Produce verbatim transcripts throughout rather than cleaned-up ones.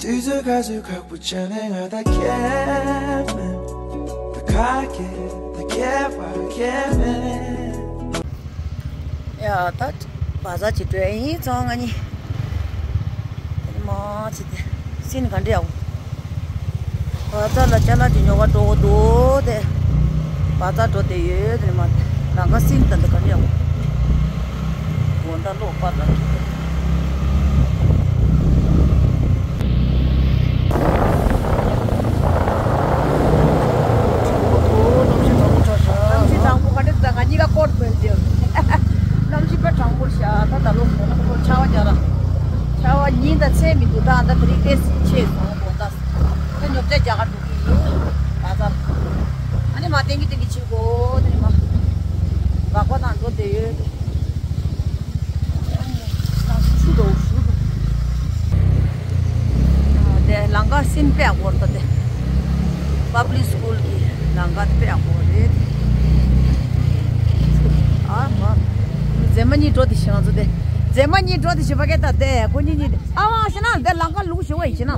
དུས་ཚོད་ག་ཚོད་ཁག་པོ་བྱས་ནས་ང་ད་ཁྱད་མེད། ད་ཁ་སྐད་ད་ཁྱད་པར་ཁྱད་མེད། ཡ་ད་བ་ཟ་ཅིག་འགྲོ་ཡིན་ཚང་ང་གཉིས། དེ་ནི་མ་ཅི་དེ་སིན་ག་འདྲ་ཡག་པོ། བ་ཟ་ལ་ཅ་ལག་ཅིག་ཉོ་ག་འགྲོ་གོ་འདུག་དེ། བ་ཟ་འགྲོ་བསྡད་ཡོད་དེ་ནི་མ་དེ་ལམ་ཁ་སིན་ད་འདི་ག་འདྲ་ཡག་པོ། དགོང་དག་གློག་སྤར་ར། གནམ་གཤིས་གྲང་པོ་ག་འདྲ་ད་ང་གཉིས་ཀ་ཀོ་ཊི་སྤེལ་ཏེ་ཡོད། གནམ་གཤིས་དཔེ་གྲང་པོ་ཤག་ད་ད་ལོ་ཆར་པ་རྒྱག་ར། ཆར་པ་ཉིན་དང་མཚན་མི་འདུག་ད་ད་དེ་རིང་ཏོག་ཙམ་ཆེ་སོང་དགོང་དག་ད་ཉོ་ཆ་རྒྱག་ག་འགྲོ་གི་ཡིན། བ་ཟ་ར། ཨ་ནི་མ་ཏིང་གི་ཏིང་གི་ཕྱིན་གོ་དེ་ནི་མ། འགག་པ་དང་འགྲོ་བསྡད་ཡོད། ཆུ་འགྲོ་ཆུ་འགྲོ། དེ་ལམ་ཁ་སིན་དཔེ་ཡག་པོ་རེད་ད་དེ། པབ་ལིག་སི་ཀུལ་གི་ལམ་ཁ་དཔེ་ཡག་པོ་རེད། ཨ་མ། མཛེས་མ་གཉིས་འགྲོ་དེ་ཞེ་ང་ཚོ་དེ། མཛེས་མ་གཉིས་འགྲོ་དེ་ཞེ་པ་སྐད་ད་དེ་ཁོ་གཉིས་གཉིས་དེ། ཨ་མ་ཞེ་ན་དེ་ལམ་ཁ་ལུག་ཞེ་བ་ཡིན་ཞེ་ན།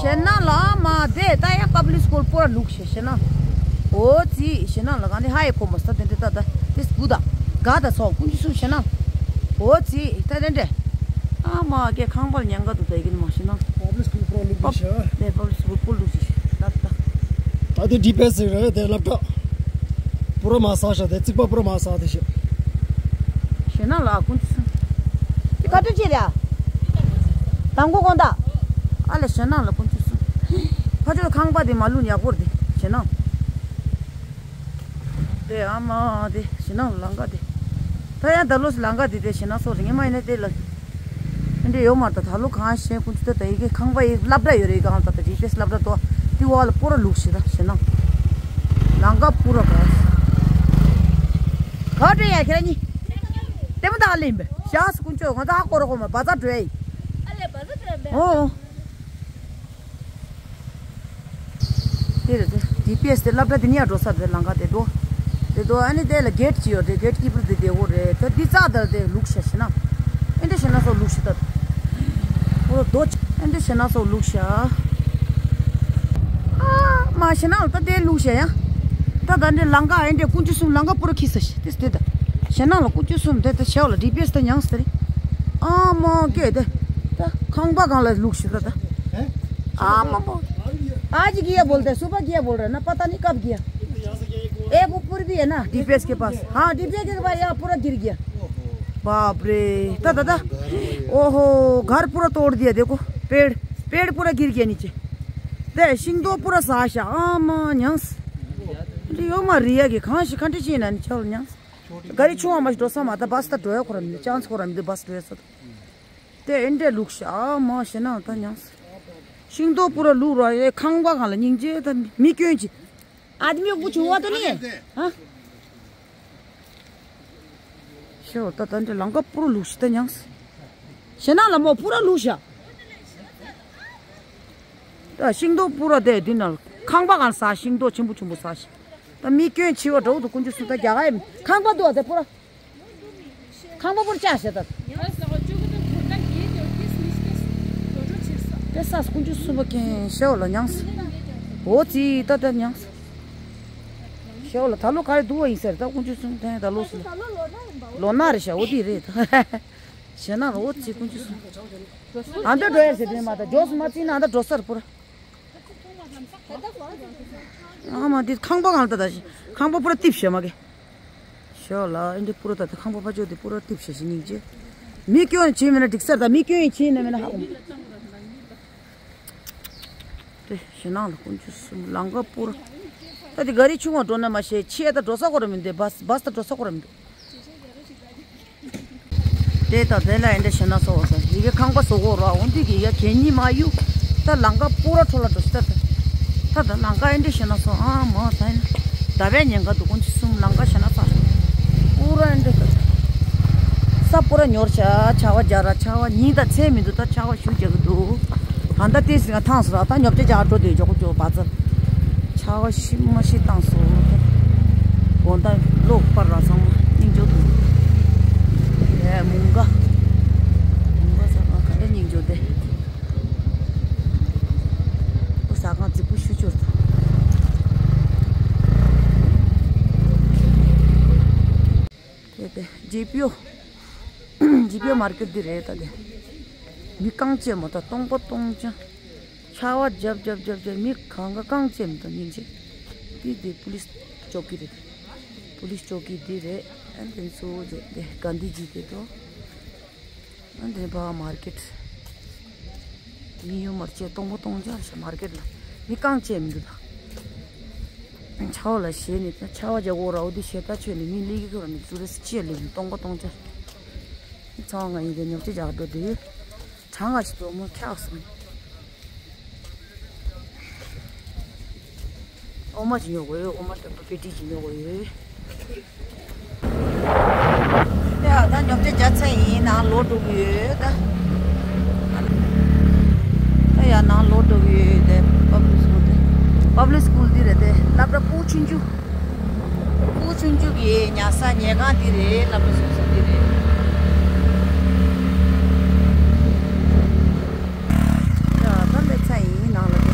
ཞེ་ན་ལ་མ་དེ་ད་ཡང་པབ་ལིག་སི་ཀུལ་པོ་ར་ལུག་ཞེ་ཞེ་ན། འོ་ཙི་ཞེ་ན་ལ་ག་ནི་ཧ་ཡེ་ཁོ་མོ་ས་དེ་འདྲ་ད་ད་དེ་སུ་ད་ག་ད་སོ་ཀུན་ཅི་སུ་ཞེ་ན། འོ་ཙི་ད་དེ་འདྲ། ཨ་མ་ཀེ་ཁང་པར་ཉན་ག་དུ་ད་ཡི་གི་ནི་མ་ཞེ་ན། པབ་ལིག་སི་ཀུལ་པོ་ར་ལུག་ཞེ་ཞེ་ལབ་ད། ད་དེ་ཌི་པི་ཨེ་སི་རེད་དེ་སློབ་གྲྭ། པུ་ར་མ་ས་ཤ་དེ་རྩིག་པ་པུ་ར་མ་ས་དེ་ཤེ། ཞེ་ན་ལ་ཀུན་ཅི་སུ། དེ་ག་དུས་ཅི་རེད་ཨ། དང་པོ་དགོང་དག་ཨ་ལེ་ཞེ་ན་ལ་ཀུན་ཅི་སུ། ཕ་ཆོས་ཁང་པ་དེ་མ་ལུག་ཉག་པོར་དེ་ཞེ་ན། དེ་ཨ་མ་དེ་ཞེ་ན་ལང་ཀ་དེ། ད་ཡང་ད་ལོ་ལང་ཀ་དེ་དེ་ཞེ་ན་སོ་རེ་ངས་མ་ཡིན་ན་དེ་ལ། འདི་ཡོད་མ་རེད་ད་ད་ལོ་གང་ཤེས་ཀུན་ཅི་ད་ད་ཡི་གེ་ཁང་པ་ཡི་སློབ་གྲྭ་ཡོད་རེད་གང་ད་ད་རི་ཏེས་སློབ་གྲྭ་དོ། དེ་བ་ལ་པོ་ར་ལུག་ཞེ་ད་ཞེ་ན། ལང་ཀ་པུ་ར་ག་ག་འདྲ་ཡ་ཁྱེད་ར་གཉིས། ལྟད་མོ་ད་ལེན་པས་ཤ་སུ་ཀུན་ཅོ་ང་ད་ཧ་གོ་ར་གོ་མ་བ་ཛ་འགྲོ་ཡ་ཡིན། ཨ་ལེ་བ་ཛ་འགྲོ་ཡ་འོ། དེ་རེད་དེ། ཌི་པི་ཨེ་སི་དེ་སློབ་གྲྭ་དེ་ནས་ཡར་འགྲོ་ས་དེ་ལམ་ཁ་དེ་འགྲོ། དེ་འགྲོ་ཨ་ནི་དེ་ལ་གེ་ཊི་ཅིག་ཡོད་དེ་གེ་ཊི་ཀི་པར་དེ་བདེ་བོ་རེད་ད་འདི་རྩ་དེར་དེ་ལུག་ཤ་ཞེ་ན། ཨེ་འདྲ་ཞེ་ན་སོ་ལུག་ཤ་ད། འོ་རྡོ་ཨེ་འདྲ་ཞེ་ན་སོ་ལུག་ཤ། ཨ་མ་ཞེ་ན་ལ་ད་དེ་ལུག་ཤ་ཡ། ད་ད་འདྲ་ལམ་ཁ་ཨེ་འདྲ་ཀུན་སྤྱོད་གསུམ་ལམ་ཁ་པུ་ར་ཁི་ས་ཤ་དེ་དེ་ད། ཞེ་ན་ལ་ཀུན་སྤྱོད་གསུམ་དེ་ད་ཤ་བ་ལ་ཌི་པི་ཨེ་སི་ད་མྱངས་ས་རེད། ཨ་མ་སྐད་དེ། ད་ཁང་པ་གང་ལ་ལུག་ཤ་ད་ད། ཨ་མ་པོ། आज किया बोलते हैं, सुबह किया बोल रहे हैं ना, पता नहीं कब किया। एक ऊपर भी है ना, डी पी एस के पास। हाँ, डी पी एस के पास यहाँ पूरा गिर गया। बाप रे, ता, ता, ता। ओहो, घर पूरा तोड़ दिया, देखो, पेड़, पेड़ पूरा गिर गया नीचे। ते, शिंगदो पूरा साशा, आमा, न्यांस। यो मा रिया के, खांशी, खंटी ची ना, चल, न्यांस। गाड़ी छुआ मच डोसा माता, बस ता डोया कोरम, चांस कोरम, दे बस डोया सत। དེ་ཨེ་འདྲས་ལུག་ཤ་ཨ་མ་ཞེ་ན་ད་མྱངས། ཤིང་ཏོག་པུ་ར་ལུག་ར་ཨེ་ཁང་པ་གང་ལ་སྙིང་རྗེ་ད་མི་སྐྱོན་ཅིག आदमी को कुछ हुआ तो नहीं है? हाँ? ཤོ་ད་ད་འདྲས་ལམ་ཁ་པུ་ར་ལུག་ཤ་ད་མྱངས། ཞེ་ན་ལ་མོ་པུ་ར་ལུག་ཤ། ད་ཤིང་ཏོག་པུ་ར་དེ་འདི་ན་ཁང་པ་གང་ཟ་ཤིང་ཏོག་ཆེན་པོ་ཆེན་པོ་ཟ་ཤ། ད་མི་སྐྱོན་ཆེ་བ་འདྲ་བོ་དུ་ཀུན་ཅི་སུ་ད་རྒྱ་ག་ཡིན་ཁང་པ་འདུག་ཨ་དེ་པུ་ར། ཁང་པ་པོར་ཅག་བྱེད་ད། དེ་ས་ཀུན་སྤྱོད་གསུམ་པ་མཁན་ཤེའོ་ལ་མྱངས། འོ་ཙི་ད་ད་མྱངས། ཤེའོ་ལ་ད་ལོ་ག་རེ་འདུག་བ་ཡིན་ཟེར་ད་ཀུན་སྤྱོད་གསུམ་དེ་ད་ལོ་སུ་ལོ་ན་རེ་ཤ་འོ་དེ་རེད་ད། ཞེ་ན་འོ་ཙི་ཀུན་སྤྱོད་གསུམ། ཨ་འདྲ་འགྲོ་ཡ་ཟེར་དེ་མ་ད་ཇོས་མ་ཙི་ན་ཨ་འདྲ་འགྲོ་སར་པུ་ར། ཨ་མ་འདི་ཁང་པ་གང་ལྟ་ད་ཤི་ཁང་པ་པུ་ར་ཏིབ་ཤ་མ་གེ། ཤོ་ལ་ཨིན་འདི་པུ་ར་ད་ད་ཁང་པ་ཕ་ཅོ་འདི་པུ་ར་ཏིབ་ཤ་ཤི་སྙིང་རྗེ། མི་སྐྱོན་ཡིན་ཆེ་མེད་ན་འགྲིག་སར་ད་མི་སྐྱོན་ཡིན་ཆེ་ན་མེད་ན་ཧ་གོ། དེ་ཞེ་ནང་ལ་ཀུན་ཆུ་སུམ་ལང་ཀ་པུ་ར། ད་དེ་ག་རི་ཆུང་བ་འགྲོ་ན་མ་ཤེས་ཆེ་ད་འགྲོ་ས་གོ་ར་མི་འདུག་བས་བས་ད་འགྲོ་ས་གོ་ར་མི་འདུག་དེ་དང་དེ་ལ་ཨེ་འདྲ་ཞེ་ན་སོ་སོ་ཡི་གེ་ཁང་པ་བཟོ་གོ་ར་འོ་འདི་གི་ཡ་གད་སྙིགས་མ་གཡུག་ད་ལང་ཀ་པུ་ར་འཕྲོ་ལ་འགྲོ་ཤི་ད་ད་ད་ལང་ཀ་ཨེ་འདྲ་ཞེ་ན་སོ་ཨ་མ་ད་ཡིན་ད་བས་ཉེན་ཁ་འདུག་ཀུན་ཆུ་སུམ་ལང་ཀ་ཞེ་ན་ས་པུ་ར་ཨེ་འདྲ་ད་ས་པུ་ར་ཉོར་ཆ་ཆ་བ་རྒྱ་ར་ཆ་བ་ཉིན་ད་ཚེ་མི་འདུག་ད་ཆ་བ་ཞུ་རྒྱག་གི་འདུག་ད་ད་ཏེ་སི་ང་ཐང་སོ་ར་ད་ཉོབ་ཅེ་རྒྱ་འགྲོ་དུས་འཇོག་གོ་འཇོག་བ་ཚར། ཆར་པ་ཤི་མ་ཤི་བཏང་སོང་། དགོང་དག་གློག་སྤར་ར་ཚང་མ་སྙིང་རྗེ་འདུག་ཡ་མུང་ག་མུང་ག་ཚང་མ་ག་འདྲ་སྙིང་རྗེ་དེ། ཇེ་པིའོ། ཇེ་པིའོ་མར་ཀེཊ་འདི་རེད་ད་དེ། མི་རྐང་བཅད་མོ་ད་སྟོང་པ་སྟོང་རྐྱང་། ཆར་པ་རྒྱབ་རྒྱབ་རྒྱབ་རྒྱབ་མི་གང་ག་རྐང་བཅད་མི་ད་སྙིང་རྗེ། འདི་འདི་པུ་ལིས་ཅོ་ཀི་རེད། པུ་ལིས་ཅོ་ཀི་འདི་རེད། ཨན་དེ་ཚོ་རེད་དེ་གྷན་དྷི་ཇི་དེ་དོ། ཨན་དེ་བ་མར་ཀེཊ། མི་ཡོད་མར་ཅེ་སྟོང་པོ་སྟོང་རྐྱང་ཞེ་མར་ཀེཊ་ལ་མི་རྐང་བཅད་མི་འདུག་ད། ཆར་པ་ལ་ཞེད་ནས་ད་ཆར་པ་རྒྱག་གོ་ར་འོ་དེ་ཞེད་ད་ཆོད་ནས་མི་ལི་གི་ཁོ་ར་ནས་ཏུ་རི་སི་ཅེ་ལི་མི་སྟོང་པོ་སྟོང་རྐྱང་། ཚང་མ་ང་ཡིན་དེ་ཉོ་ཆ་རྒྱག་འགྲོ་དུས། གྲང་ང་ཞིག་འགྲོ་མོ་འཁྱག་སོང་། འོ་མ་ཅིག་ཉོ་དགོས་ཡོད། འོ་མ་དང་པོ་པེ་ཏི་ཅིག་ཉོ་དགོས་ཡོད། ཡ་ད་ཉོ་ཆ་རྒྱག་ཚར་ཡིན། ནང་ལོག་འགྲོ་གི་ཡོད་ད། ད་ཡ་ནང་ལོག་འགྲོ་གི་ཡོད་དེ། པབ་ལིག་སི་ཀུལ་དེ། པབ་ལིག་སི་ཀུལ་འདི་རེད་དེ། སློབ་གྲྭ་སྤུ་ཆུང་ཆུང་། སྤུ་ཆུང་ཆུང་གི་ཉལ་ས་ཉལ་ཁང་འདི་རེད། སློབ་གྲྭ་སོ་སོ་འདི་རེད། ཡ་ད་སླེབས་ཚར་ཡིན་ནང་ལ་དེ།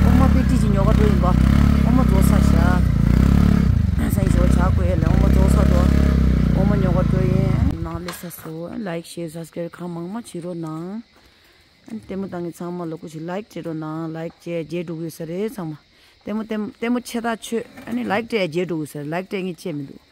འོ་མ་པེ་ཏི་ཅིག་ཉོ་ག་འགྲོ་ཡིན་པ། འོ་མ་རྫོགས་ཚར་ཤག་སང་ཞོགས་ཇ་དགོས་ཡ་ལ་འོ་མ་རྫོགས་ཚར་འགྲོ། འོ་མ་ཉོ་ག་འགྲོ་ཡིན། ནང་སླེབས་ཚར་སོང་། ལའིཀ་ཤེར་སབ་སི་ཀ་རེབ་གང་མང་མང་བྱེད་རོགས་གནང་། ཨ་ནི་ལྟད་མོ་བལྟ་མཁན་ཚང་མ་ལ་སྐུ་མཁྱེན། ལའིཀ་བྱེད་རོགས་གནང་། ལའིཀ་བྱས་རྗེས་འགྲོ་གི་ཡོད་ས་རེད་ཚང་མ། ལྟད་མོ་ལྟད་མོ་ལྟད་མོ་ཆེ་ཐག་ཆོད། ཨ་ནི་ལའིཀ་སྤྲད་རྗེས་འགྲོ་གི་ཡོད་ས་རེད། ལའིཀ་སྤྲད་མཁན་བྱས་མི་འདུག